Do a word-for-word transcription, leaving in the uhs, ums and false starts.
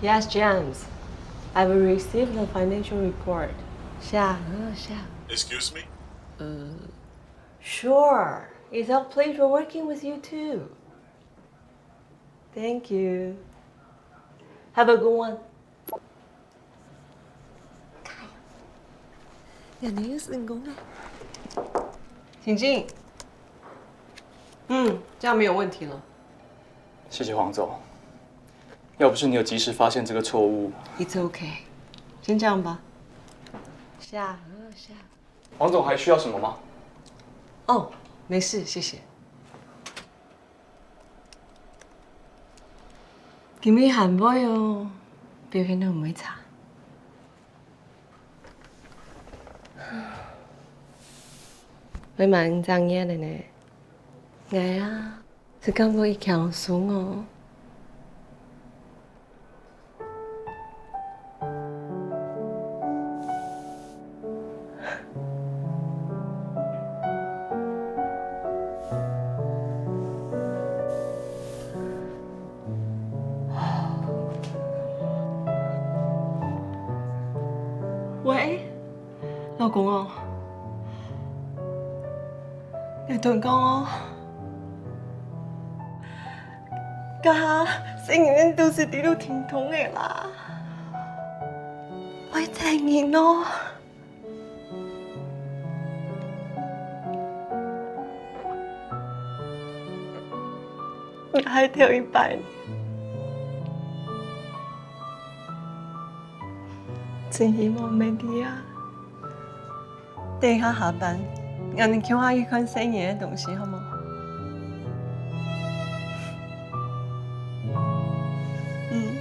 Yes, James. I will receive the financial report. 是啊，很好笑。 Excuse me? Sure. It's our pleasure working with you too. Thank you. Have a good one. 人家又成功了。请进。嗯，这样没有问题了。谢谢黄总，要不是你有及时发现这个错误， It's OK，先这样吧。 是啊，很好笑。 黄总还需要什么吗？哦，没事，谢谢。 今日還會哦，表現得毋會差。會滿五隻月了呢。𠊎啊，係感覺佢輕鬆哦。 喂，老公哦，𠊎同你講哦，這下細人仔肚屎裡肚停動仔啦，會懷孕哦。 𠊎係頭一擺。真希望Mandy啊，等一下下班，𠊎等共下去看細人仔个東西，好無？嗯。